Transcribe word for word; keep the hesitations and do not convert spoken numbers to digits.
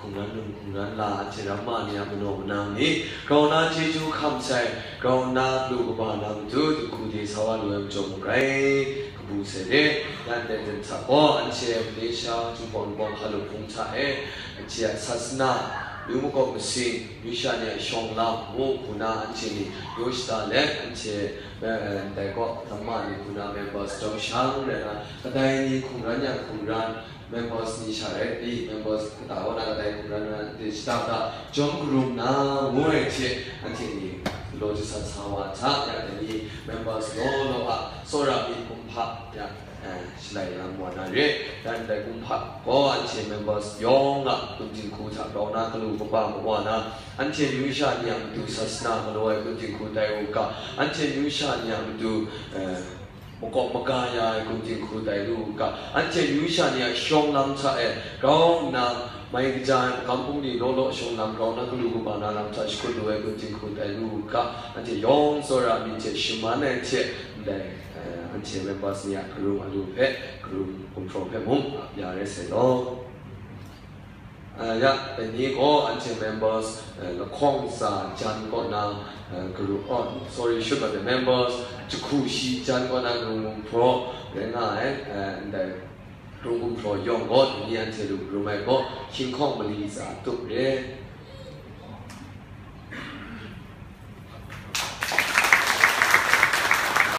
Hkungran lung hkungran la anhte ramma ni a manaw manang ni, grau na chyeju hkam sai, grau na lu kaba na matu, dinghku de sa wa lu ai majaw mung rai, kabu sai re. Yan dai dan hta gaw, anhte Malaysia, Jinghpaw Wunpawng hkalup hpung hta e, anhte a sasana, yu makawp masing, yu sha ni a shawng lam, mu hku na anhte ni yu shada let, anhte, eh, dai gaw, ramma ni hku na members jawm shang rai na, kadai ni hkungran yang hkungran, members ni sha rai, i members kata wa na kadai hkungran na de shada da jawm karum na ngu ai hte, anhte ni galaw jasat sa wa hta, ya dai ni members law law a tsawra myit kumhpa, ya, eh, shalai lam wa na re. Dan dai kumhpa gaw anhte members yawng a kun dinghku hta grau na galu kaba mawa na, anhte yu sha ni a matu sasana galaw ai kun dinghku tai u ga, anhte yu sha ni a matu, eh, makawp maga ya ai kun dinghku tai lu u ga, anhte yu sha ni a shawng lam hta e grau nna mai kaja ai magam bungli law law shawng lam grau na galu kaba na lam hta shakut lu ai kun dinghku tai lu u ga, anhte yawng tsawra myit hte shaman ai hte ndai, eh, anhte members ni a karum alu hpe, karum gumhpraw hpe mung ap ya rai sai law. Ah, ya, dai ni gaw anhte members, eh, lahkawng tsa jan kaw na, eh, karum, oh, sorry, should not the members, jahku shi jan kaw na karum gumhpraw rai nga ai, eh, ndai karum gumhpraw yawng gaw, dai ni anhte lu karum ai gaw, hkying hkawng mali tsa tup re.